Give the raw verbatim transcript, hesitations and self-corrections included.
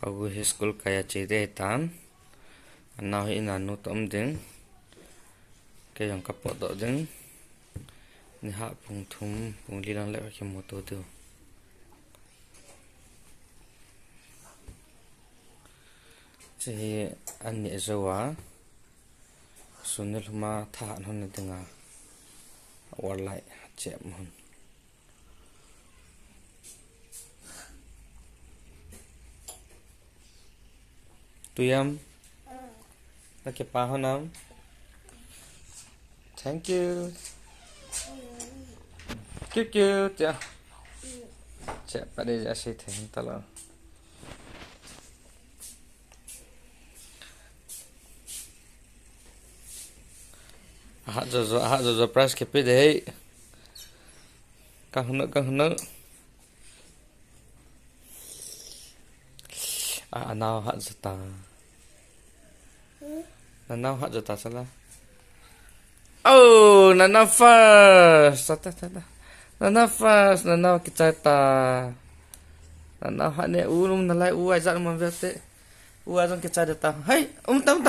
Agu hi school kai a che ding ahitan. Anao hi in a nu toh um ding. Kei jong kapotdoh ding. Ni ha pung thum, pung li lang le kakimuto diu. Che hi an neh jou a. Sun nilhum a thahat hon na dinga. War lai chem hon. Tuyam. Nakipa hon am. Thank you. Kiu kiu tia. Che pa de ja sei thei talou. Ahat jo jo, ahat jo jo, prize kipe ding. Kahung nau, kahung nau. Ah, anao hat jo ta. Nanao hat jo ta sala. Oh, nanao first. Ta, ta, ta, ta. Nanao first, nanao kichai ta. Nanao hat ne, u um nalai, u aijat um ve te. U a jong kichai de ta. Hai, um ta, um ta.